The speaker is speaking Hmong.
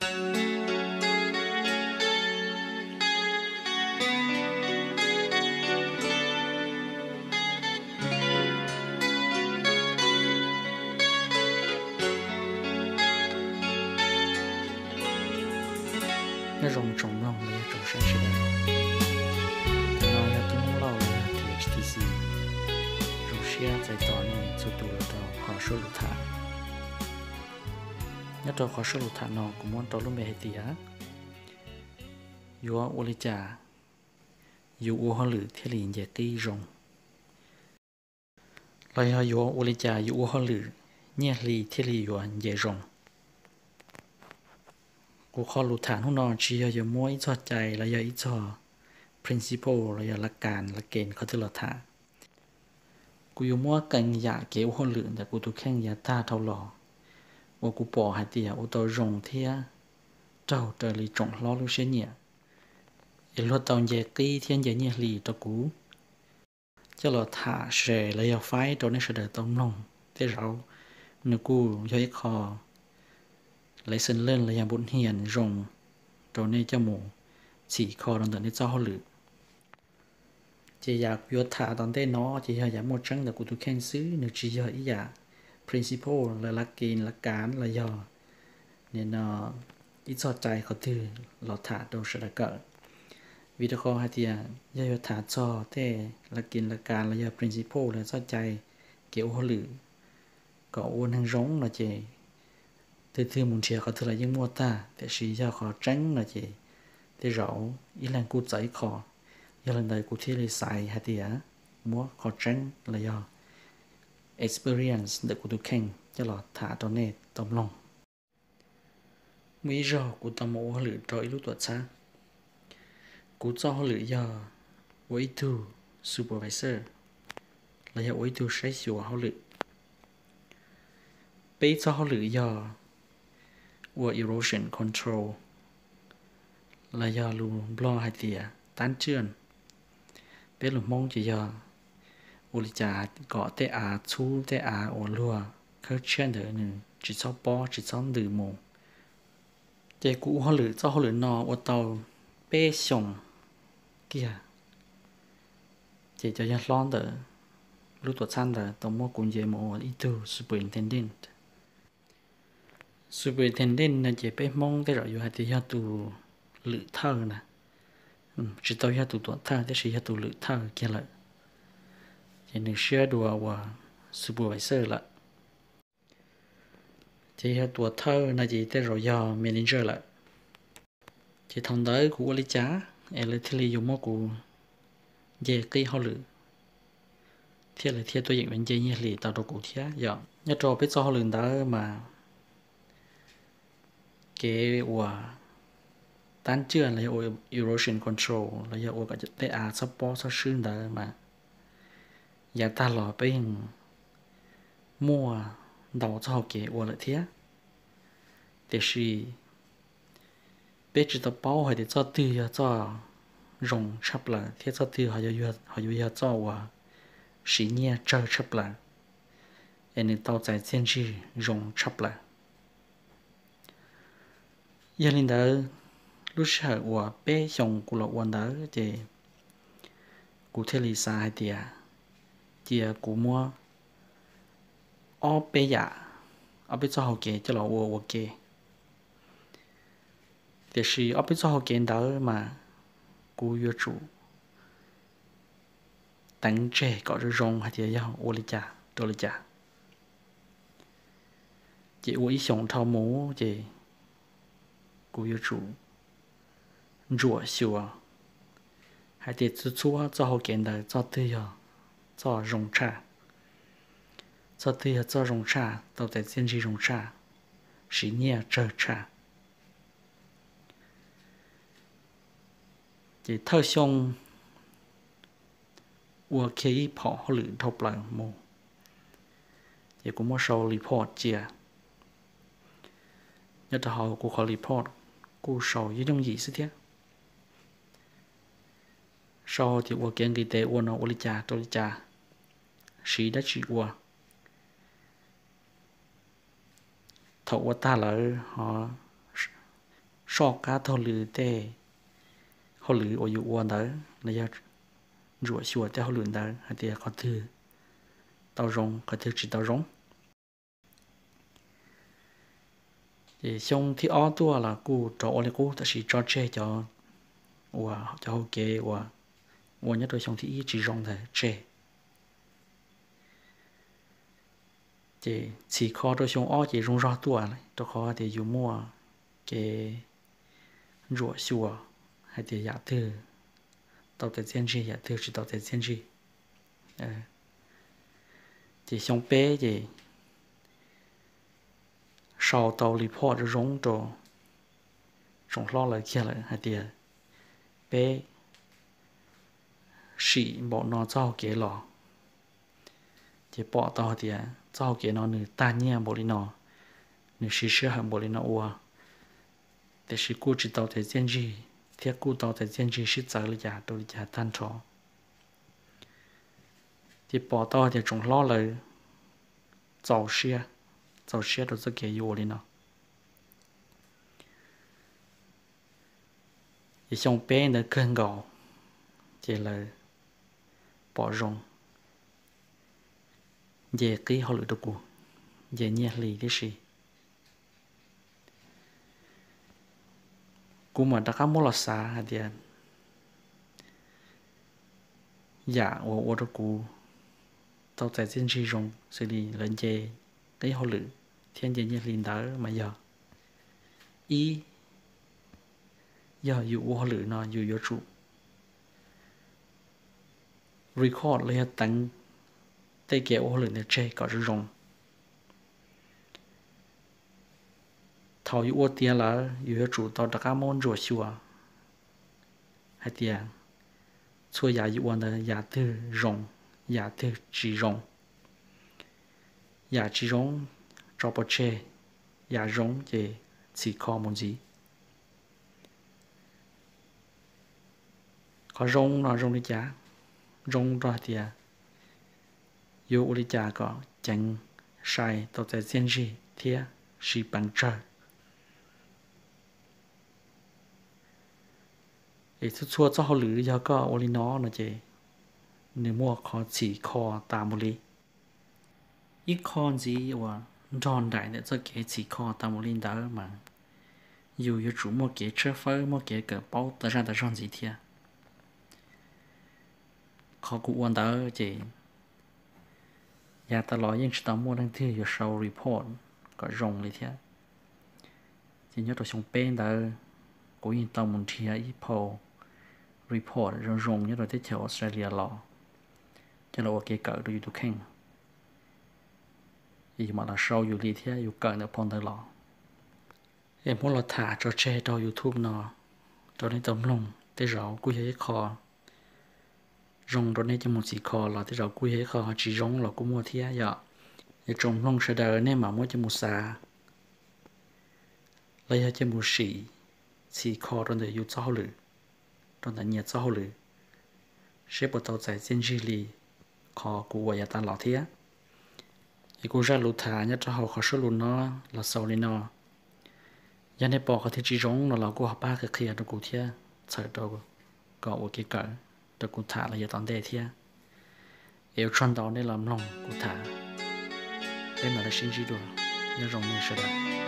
Nyob zoo tsoom mloog los yog tsoom saib sawv daws, no yog Tub Hmoob Lauj los yog T H T C. Zoo siab txais tos nej txhua tus los rau qhov suab lus tham. Nyob rau qhov suab lus tham no kuv muab rau lub npe hais tias yuav ua li cas yus ua hauj lwm thiaj li nce qib zoo, los yog yuav ua li cas yus ua hauj lwm nyiaj hli thiaj li yuav nce zoo. Kuv qhov lus tham hnub no tsis yog yuav muab ib txoj cai los yog ib txoj principle los yog laj kas laj kes qhov twg los tham. Kuv yuav muab qee yam kev ua hauj lwm ntawm kuv tus kheej yav tag dhau los uas kuv pom hais tias ua tau zoo thiab raug raws li tsoom hlob lub siab nyiam, es luag tau nce qib thiab nce nyiaj hli rau kuv, coj los tham share los yog faib rau nej sawv daws tau mloog. Tej zaum nws kuj yog ib qho lesson learned los yog npau hnias zoo rau nej coj mus txhim kho rau ntawm nej txoj hauj lwm. Ces yam kuv yuav tham tom ntej no ces yog yam muaj tseeb ntawm kuv tus kheej xwb, nws tsis yog ib yam principle los laj kas laj kas los yog nim no ib txoj cai qhov twg los tham rau sawv daws kawm. Vim rau qhov hais tias yog yuav tham txog tej laj kas laj kas los yog principle los txoj cai kev ua hauj lwm kom ua neeg zoo no ces twg twg mus nrhiav qhov twg los yeej muaj tag, tiam sis yog qhov tseeb no ces tej zaum ib leeg kuj txawv ib qho. Yog li ntawd kuv thiaj li xaiv hais tias muab qhov tseeb los yog experience ntawm kuv tus kheej coj los tham rau nej tau mloog. Muaj ib zaug kuv tau mus ua hauj lwm rau ib lub tuam txhab. Kuv txoj hauj lwm yog ua ib tug supervisor los yog ua ib tug saib xyuas hauj lwm. Peb txoj hauj lwm yog ua erosion control los yog lus Nplog hais tias tab tsiaj, peb lus Hmoob ces yog ua li cas kom tej av txhub tej av uas luag khawb tshiab ntawd nws tsis txhob pob tsis txhob ntws mus. Ces kuv ua hauj lwm txoj hauj lwm no ua tau peb xyoos kiag, ces cov yawg hlob ntawm lub tuam txhab ntawd tau muab kuv nce mus ua ib tug superintendent. Superintendent no ces peb Hmoob tej zaum yuav hais tias yog tus lwm thawj na, tsis tau yog tus tuam thawj tab sis yog tus lwm thawj kiag lawm. Ces nws siab dua ua supervisor lawm. Ces yog tuam thawj no ces tej zaum yog manager lawm. Ces thaum ntawd kuv ua li cas es lawv thiaj li yuav muab kuv nce qib hauj lwm thiab lawv thiaj tuaj yeem yuav nce nyiaj hlis tau rau kuv thiab yom? Nyob rau peb txoj hauj lwm ntawd mas kev ua tab tsiaj los yog ua erosion control los yog ua kom tej av txhob pob txhob swb ntawd mas yav tag los peb yeej muaj ntau txoj hau kev ua lawm thiab. Tiam sis peb tsis tau paub hais tias txoj twg yog txoj zoo tshaj plaws thiab txoj twg ho yuav yog txoj uas siv nyiaj tsawg tshaj plaws es nws tau txais txiaj ntsig zoo tshaj plaws. Yog li ntawd, lub sij hawm uas peb xyoos kuv los ua ntawd ces kuv thiaj li xav hais tias cia kuv muab ob peb yam, ob peb txoj hau kev coj los ua ua ke. Tiam sis ob peb txoj hau kev ntawd mas kuv yuav tsum teev tseg kom zoo zoo hais tias yog ua li cas rau li cas. Ces ua ib xyoos dhau mus ces kuv yuav tsum ntsuam xyuas hais tias txhua txhua txoj hau kev ntawd txoj twg yog txoj zoo tshaj, txoj twg yog txoj zoo tshaj, tau txais txiaj ntsig zoo tshaj, siv nyiaj tsawg tshaj. Ces thawj xyoo ua kiag ib phom hauj lwm dhau plaws mus, ces kuv muab sau report cia. Nyob rau hauv kuv qhov report kuj sau yooj yooj yim xwb thiab. Sau tias ua kev nqis tes ua no ua li cas rau li cas, siv dab tsi ua. Thaum ua tag lawm ho soj qab taug lw tej hauj lwm uas yus ua ntawd los yog ntsuam xyuas tej hauj lwm ntawd hais tias qhov twg tau zoo qhov twg tsis tau zoo. Ces xyoo thib ob tuaj los kuj rov ua li qub, tab sis tso tseg cov, uas cov hau kev uas ua nyob rau xyoo thib ib tsis zoo ntawd tseg. Ces txhim kho rau xyoo ob ces zoo zog tuaj, rau qhov tias yus muaj kev ntsuam xyuas hais tias yam twg tau txais txiaj ntsig, yam twg tsis tau txais txiaj ntsig. Ces xyoo peb ces sau tau report zoo zoo rau tsoom hlob lawv kiag lawm hais tias peb sim npaum no txoj hau kev los, ces pom tau hais tias txoj hau kev no nws tag nyiaj npaum li no, nws siv sij hawm npaum li no ua, tiam sis kuj tsis tau txais txiaj ntsig, thiab kuj tau txais txiaj ntsig sib txawv li cas rau li cas tag nrho. Ces pom tau hais tias tsoom hlob lawv txaus siab, txaus siab rau txoj kev yuav ua li no. Ces xyoo peb ntawd kawg nkaus, ces lawv pom zoo nce qib hauj lwm rau kuv, nce nyiaj hli tib si. Kuv mam rov qab muab los xav hais tias yam uas ua rau kuv tau txais txiaj ntsig zoo xws li lawv nce qib hauj lwm thiab nce nyiaj hli ntawd mas yog, ib, yog yus ua hauj lwm no yus yuav tsum record los yog teev tej kev ua hauj lwm ntawd tseg kom zoo zoo. Thaum yus ua tiav lawm yus yuav tsum tau rov qab muab ntsuam xyuas hais tias txhua yam yus ua ntawd yam twg zoo, yam twg tsis zoo. Yam tsis zoo tso pov tseg, yam zoo ces txhim kho mus ntxiv. Qhov zoo no zoo li cas? Zoo rau hais tias yuav ua li cas kom ceev, sai, tau txais txiaj ntsig thiab siv peev tsawg. Es txhua txhua txoj hauj lwm yog koj ua li no no ces nws muaj qhov txhim kho tas mus li. Ib qho ntxiv uas nrog nraim ntawm txoj kev txhim kho tas mus li ntawd mas yus yuav tsum muaj kev tshawb fawb, muaj kev kawm paub tas zaj tas zog ntxiv thiab. Qhov kuv ua ntawd ces yav tas los yeej tsis tau muaj leej twg yuav sau report kom zoo li thiab. Ces nyob rau xyoo peb ntawd kuv yeej tau mus nrhiav ib phau report zoo zoo nyob rau teb chaws Australia los coj los ua kev kawm rau yus tus kheej. Ces yus mam los sau yus li thiab yus kawm ntawm phau ntawd los. Es muab los tham tso tseg rau YouTube no rau nej tau mloog, tej zaum kuj yog ib qho zoo rau nej coj mus txhim kho los tej zaum kuj yog ib qho tsis zoo los kuj muaj thiab yom. Es tsoom mloog sawv daws nej mam muab coj mus xav los yog coj mus sim txhim kho rau ntawm yus txoj hauj lwm, rau ntawm nyias txoj hauj lwm, seb puas tau txais txiaj ntsig li qhov kuv ua yav tas los thiab. Es kuv zaj lus tham nyob rau hauv qhov suab lus no los xaus li no. Yog nej pom qhov twg tsis zoo no los kuj ho pab qhia qhia rau kuv thiab txhawm rau kom ua kev kawm rau kuv tham los yav tom ntej thiab. Es ua tsaug ntau nej los mloog kuv tham, peb mam li sib ntsib dua, nyob zoo nej sawv daws.